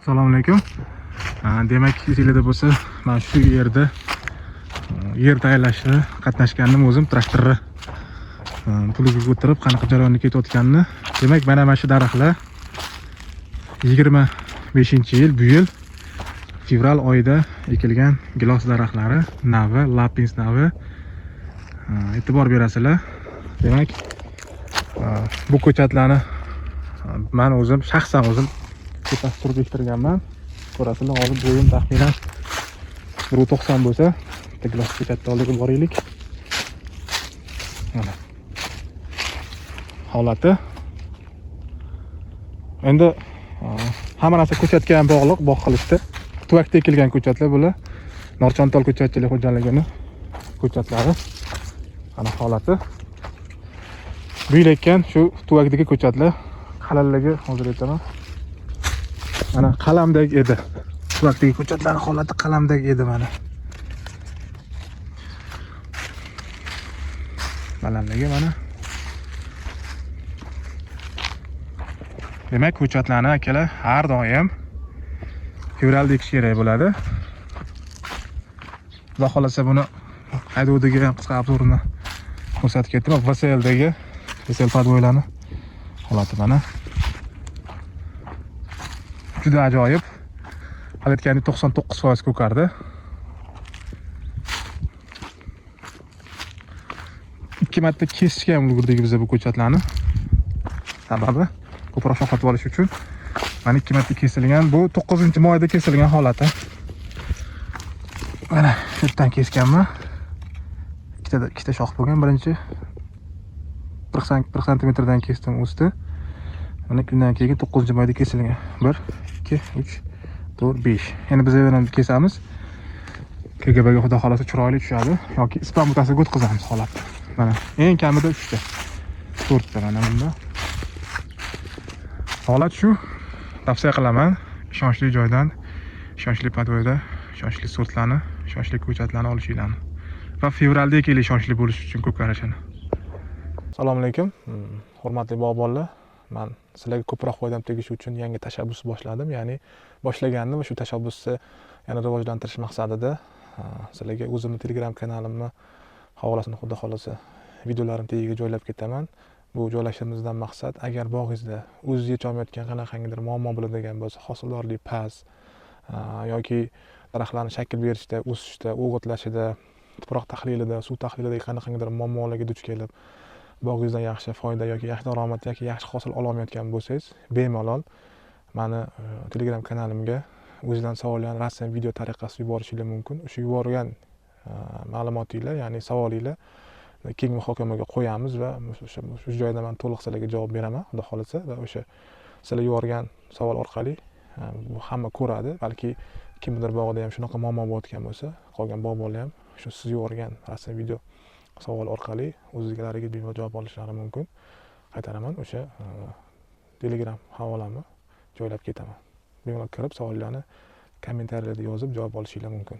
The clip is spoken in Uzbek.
Assalomu alaykum. Demak, esinglarda bo'lsa, mana shu yerda yer tayyorlashda qatnashgandim o'zim, traktorni plugiga o'tirib qanaqa jarayonda ketayotganini. Demak, mana shu daraxtlar 25-yil, bu yil fevral oyida ekilgan gilos daraxtlari, navi, Lapins navi. E'tibor berasizlar. Demak, bu ko'chatlarni man o'zim shaxsan o'zim tepasi turib ektirganman. Ko'rasizlar, hozir bo'yim taxminan 1.90 bo'lsa, bitta gilos ko'chatni oldiga boraylik. Mana holati. Endi hamma narsa ko'chatga ham bog'liq, bog' qilishda. Tuvakda ekilgan ko'chatlar bular. Norchontol ko'chatchilik xo'jaligini ko'chatlari. Mana holati. Bu yil ekkan shu tuvakdagi ko'chatlar qalinligi hozir aytaman. Mana qalamdek edi. Tuvakdagi ko'chatlar holati qalamdek edi mana. Balandligi mana. Demak, ko'chatlarni akalar har doim fevralda ekish kerak bo'ladi. Xudo xolasa buni haydovdagi ham qisqa obzorini ko'rsatib ketdim. VSLdagi VSL podvoylarni holati mana. Juda ajoyib. Hali aytgandek 99% ko'kardi. 2 marta kesishga ham ulgurdik biz bu ko'chatlarni. Sababi ko'proq shox otib olish uchun. Mana 2 marta kesilgan. Bu 9-moyda kesilgan holati. Mana shu yerdan kesganman. Ikkita shox bo'lgan. Birinchi 40 santimetrdan kesdim, o'sdi. Mana kundan keyin 9-moyda kesilgan. 1 2 3 4 5. Endi biz yana kesamiz. KGBga xudo xolasa chiroyli tushadi yoki ispan butasiga o'tkazamiz holatni. Mana eng kamida 3 ta. 4 ta mana bunda. Holat shu. Tavsiya qilaman. Ishonchli joydan, ishonchli podvoyda, ishonchli sortlarni, ishonchli ko'chatlarni olishinglarni. Va fevralda ekinglar ishonchli bo'lish uchun ko'karishini. Assalomu alaykum. Hurmatli bog'bonlar, men sizlarga ko'proq foydam tegishi uchun yangi tashabbus boshladim. Ya'ni boshlagandim va shu tashabbusni yana rivojlantirish maqsadida sizlarga o'zimni Telegram kanalimni havolasini xudo xolasa videolarim tagiga joylab ketaman. Bu joylashimizdan maqsad, agar bog'ingizda o'zingiz yecholmayotgan qanaqangidir muammo bo'ladigan bo'lsa, hosildorlik past, yoki daraxtlarni shakl berishda, o'sishda, o'g'itlashida, tuproq tahlilida, suv tahlilida qanaqangidir muammolarga duch kelib, bog'ingizdan yaxshi foyda yoki yaxshi daromad yoki yaxshi hosil ololmayotgan bo'lsangiz, bemalol mani Telegram kanalimga o'zingizdan savollarni rasm, video tariqasida yuborishingiz mumkin. O'sha yuborgan ma'lumotinglar, ya'ni savolinglar keng muhokamaga qo'yamiz va o'sha shu joyda men to'liq sizlarga javob beraman, xudo xolasa, va o'sha sizlar yuborgan savol orqali bu hamma ko'radi. Balki kimnidir bog'ida ham shunaqa muammo bo'layotgan bo'lsa, qolgan bog'bonlar ham shu siz yuborgan rasm, video savol orqali o'zlariga bemalol javob olishlari mumkin. Qaytaraman, o'sha Telegram havolamni joylab ketaman. Bemalol kirib savollarni kommentariyalarda yozib javob olishinglar mumkin.